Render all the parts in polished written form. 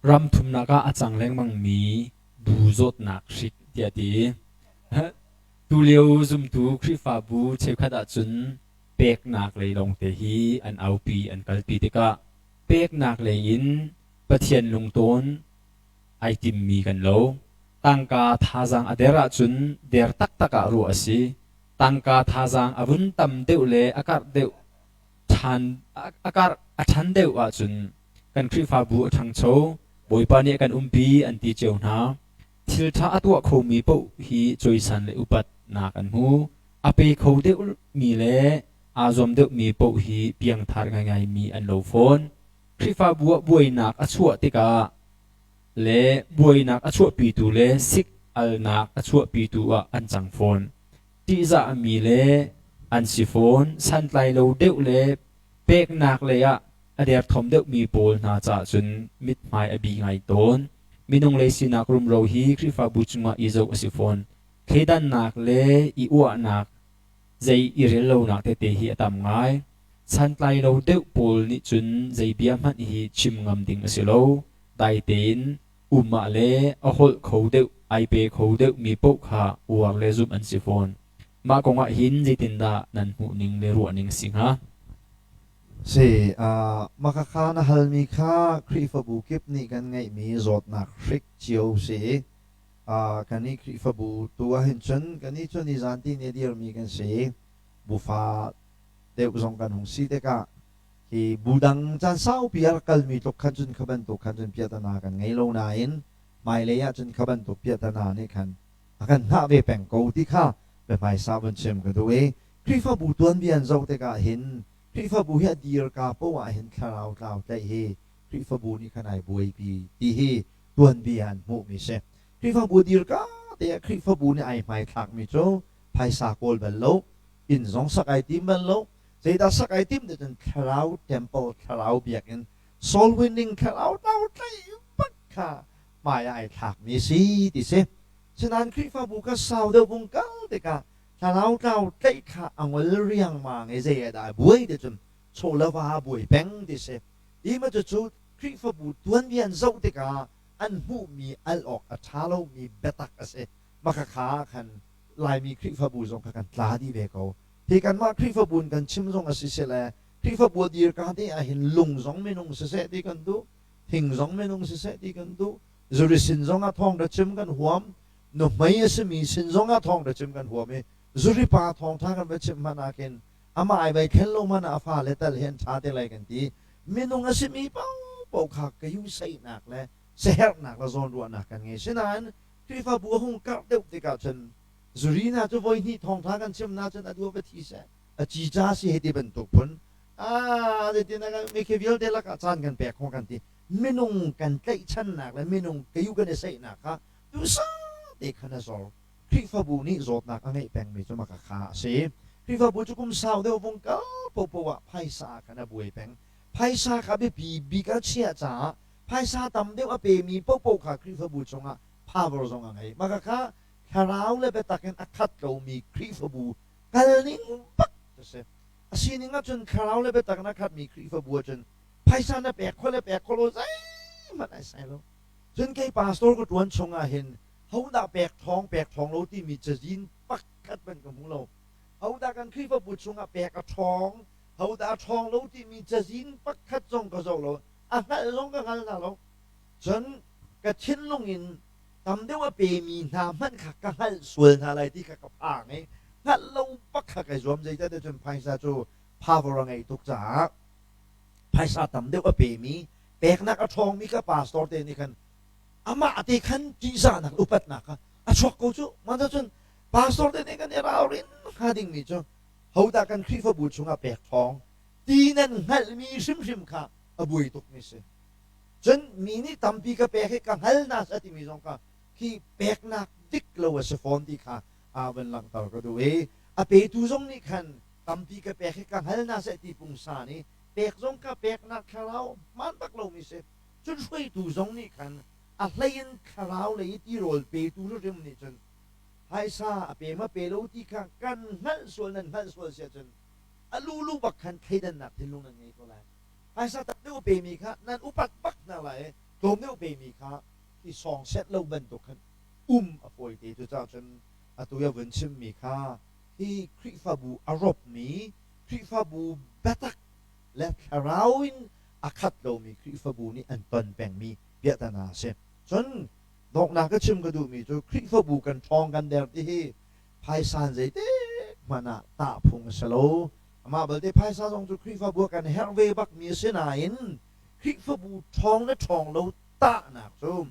Ram thumnak ah a cang lengmangmi bu zawtnak hrik tiah a ti. Tulio zumtu Khrihfabu cheukhat ahcun peknak lei lawngte hi an aupi an kalpi tikah peknak lei in Pathian lungtawn ai timmi kan lo. Tangka thazaang a der ahcun der taktak ah ruah a si. Tangka thazaang a vun tam deuh le a karh deuh ṭhan a karh a ṭhan deuh ahcun kan Khrihfabu a ṭhangcho, Bawipa nih a kan umpi an ti cio hna. Thil ṭha a tuah khomi paoh hi cawisan le upatnak an hmu. A pe kho deuhmi le aa zuam deuhmi paoh hi piangthar ngaingaimi an lo fawn. Khrihfabu ah buainak a chuah tikah le buainak a chuahpitu le sik alnak a chuahpitu ah an cang fawn. Ṭihzahmi le an si fawn. Santlai lo deuh le peknak lei ah a derthawm deuhmi pawl hna caah cun mithmai a bi ngai tawn. Minung lei sinak rumro hi Khrihfabu cungah i zoh a si fawn. Thleidannak le i uahnak zei i rel lonak tete hi a tam ngai. Santlai lo deuh pawl nih cun zei bia hmanh hi chim ngam ding a si lo. Dai tein um ah le a holh kho deuh, ai pe kho deuhmi paoh kha uar le zumh an si fawn. Mah kong ah hin zeitindah nan hmuhning le ruahning a si hnga? Si, mah khakha na halmi kha Khrihfabu kip nih kan ngeihmi zawtnak hrik cio si. Kannih Khrihfabu tu ahhin cun kannih cu nizan ti nih a dirmi kan si. Bufa deuh zong kan hung si tikah hi bu dang caan saupi a rak kalmi tluk khan cun kha bantuk khan cun piahtana kan ngei lo nain hmailei ah cun kha bantuk piahtana nih khan a kan hngah ve peng ko ti kha biahmaisa vun chim ka duh i Khrihfabu tuanbia an zoh tikah hin Khrihfabu hi a dirka poah ah hin thlarau tlau tlaih hi Khrihfabu nih khan ai buaipi ti hi tuanbia an hmuhmi si. Khrihfabu dirka te ah Khrihfabu nih ai hmaithlakmi cu phaisa kawl bal lo, inn zong sak ai tim bal lo, zeidah sak ai tim ti cun thlarau temple, thlarau biakinn, soul winning thlarau tlau tlaih bak kha hmai ah ai thlakmi si ti si. Sinain Khrihfabu kha sau deuh vung kal tikah thlarau tlau tlaih kha a ngol riangmang i zei ah dah buai ti cun chaw le va buai peng ti si. Hi ma cucu Khrihfabu tuanbia an zoh tikah an hmuhmi al awk a ṭha lomi biatak a si. Makhakha ah khan Laimi Khrihfabu zong kha kan tla dih ve ko. Hi kanmah Khrihfabu in kan chim zong a si sile Khrihfabu a dirka te ah hin lung zong minung siseh ti kan duh, thing zong minung siseh ti kan duh, zuri sin zong ah thawngṭha chim kan huam, nuhmei a simi sin zong ah thawngṭha chim kan huam i zuri pa thawngṭha kan va chimh hmanh ah khin amah ai vai khen lo hmanh ah a fale tal hi an ṭha te lai kan ti. Minung a simi paohpaoh kha ka yusainak le siaherhnak le zawnruahnak kan ngei. Sinain Khrihfabu a hung karh deuh tikah cun zuri hna cu voi hnih thawngṭha kan chim na cun a dua va thi seh a cica si hei ti bantuk phun ah zeitin mi khi vialte lakah caan kan pek hong kan ti minung kan tlaihchannak le minung kayu kan i saihnak kha duhsah te khan a zor. Khrihfabu nih zawtnak a ngeih pengmi cu maka kha a si. Khrihfabu cu kum sau deuh vung kal popo ah phaisa khan a buai peng. Phaisa kha biapi bik a chiah caah phaisa tam deuh a pemi popo kha Khrihfabu chungah power zong a ngei. Maka kha thlarau le biatak in a khat lomi Khrihfabu kal ning bak a si. A sining ahcun thlarau le biatak in a khatmi Khrihfabu ahcun phaisa na pek kho le pek kho lo zeihmanh ai sai lo. Cun kei pastor ka ṭuan chung ah hin hodah pek ṭhawng pek ṭhawng lo timi cazin pakhat hmanh ka hmu lo. Hodah kan Khrihfabu chungah pek a ṭhawng, hodah a ṭhawng lo timi cazin pakhat zong ka zoh lo. A hngalh zong ka hngal hna lo. Cun ka thinlung in tam deuh a pemi hna hmanh kha ka hngalh sual hna lai ti kha ka phang i hngalh lo bak kha kai zuam. Zeicahtiah cun phaisa cu power a ngeih tuk caah phaisa tam deuh a pemi peknak a ṭhawngmi ka pastor te nih khan amah te khan ṭihzahnak upatnak kha a chuak ko cu. Mah cun pastor te nih kan i ralrin hnga dingmi cu hodah kan Khrihfabu chungah pek ṭhawng ti nan hngalhmi hrimhrim kha a buai tukmi si. Cun mi nih tampi ka pek hi ka hngal hna seh timi zong kha khi peknak dik lo a si fawn ti kha aa van langhter ka duh i a petu zong nih khan tampi ka pek hi ka hngal hna seh ti pungsan i pek zong ka peknak thlarau hmaan bak lomi si. Cun hruaitu zong nih khan a hlei in thlarau lei i tirawl petu hrim nih cun phaisa a pe ma pe lo ti kha kan hngalh sual nan hngalh sual si ahcun a lulu bak khan thleidannak thinlung nan ngei ko lai. Phaisa tam deuh a pemi kha nan upat bak hna lai i. Tlawm deuh pemi kha hi sawng set lo bantuk khan um a fawite. Cucaah cun atu i a vun chimmi kha hi Khrihfabu a rawpmi, Khrihfabu biatak le thlarau in a khat lomi Khrihfabu nih an ton pengmi piahtana a si. Cun donghnak ka chim ka duhmi cu Khrihfabu kan ṭhawng kan der ti hi phaisa in zeitik hmanh ah tahphung a si lo. Amah belte phaisa zong cu Khrihfabu ah kan herh ve bakmi a si nain Khrihfabu ṭhawng le ṭhawng lo tahnak cu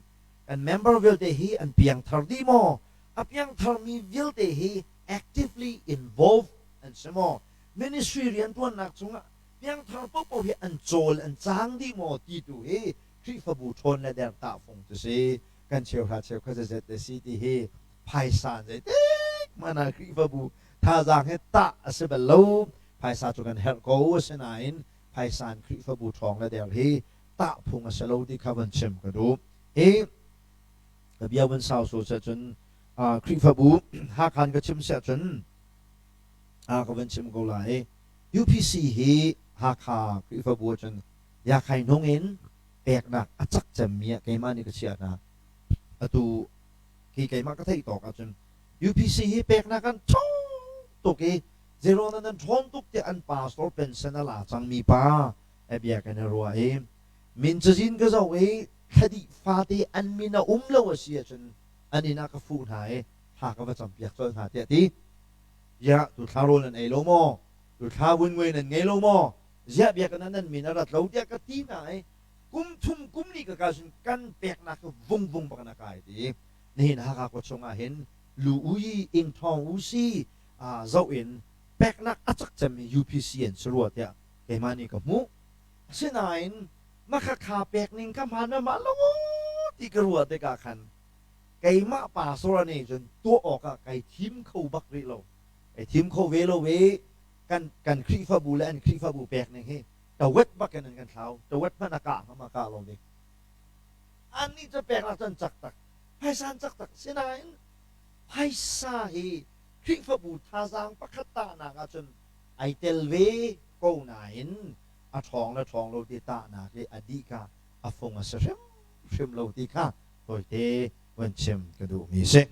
kan member vialte hi an piangthar dih maw? A piangtharmi vialte hi actively involved an si maw? Ministry rianṭuannak cungah piangthar paohpaoh hi an cawl an cang dih maw ti tu hi Khrihfabu ṭhawn le der tahfung cu si. Kan cheuhra cheukhat zet le si ti hi phaisa zeitik hmanh ah Khrihfabu thazaang hi tah a si bal lo. Phaisa cu kan herh ko asinain phaisa in Khrihfabu ṭhawng le der hi tahphung a si lo ti kha van chim ka duh. Hi ka bia van sau so cun Khrihfabu Hakha in ka chim siah cun ka van chim ko lai. UPC hi Hakha Khrihfabu ahcun Yakhai hnung in peknak a cak cemmi ah keimah nih ka chiah hna. Atu khi keimah ka theih tawk ahcun UPC hi peknak an ṭhawng tuk i zeiruang dah nan ṭhawn tuk tiah an pastor pension a la cangmi pa bia kan i ruah i min cazin ka zoh i thladih fate an min a um lo a si ahcun an inn ah ka fuh hna i thla ka va campiak colh hna tiah ti. Ziah tu thla rawl nan ei lo maw? Tu thla vunngui nan ngei lo maw? Ziah biakinn ah nan min a rat lo tiah ka ti hna i kum thum kum li ka kal cun kan peknak cu vungvung bak in a kai ti. Nihin Hakha khua chung ah hin lu ui ing thawng u si zoh in peknak a cak cemmi UPC an si rua tiah keimah nih ka hmuh. Asinain makhakha pek ning ka hmaan ma lo ti ka ruah tikah khan keimah pastor nih cun tuah awkah kai thim kho bak rih lo. Kai thim kho ve lo i kan kan Khrihfabu le an Khrihfabu pek ning hi tawet bak in an kan thlau. Tawet hmanh a kah hngam a kah lo ding. Annih cu peknak cu an cak tak. Phaisa an cak tak. Sinain phaisa hi Khrihfabu thazaang pakhat tahnak ahcun ai tel ve ko nain a ṭhawng le ṭhawng lo ti tahnak i a dih kha a fung a si hrimhrim lo ti kha tawite van chim ka duhmi a si.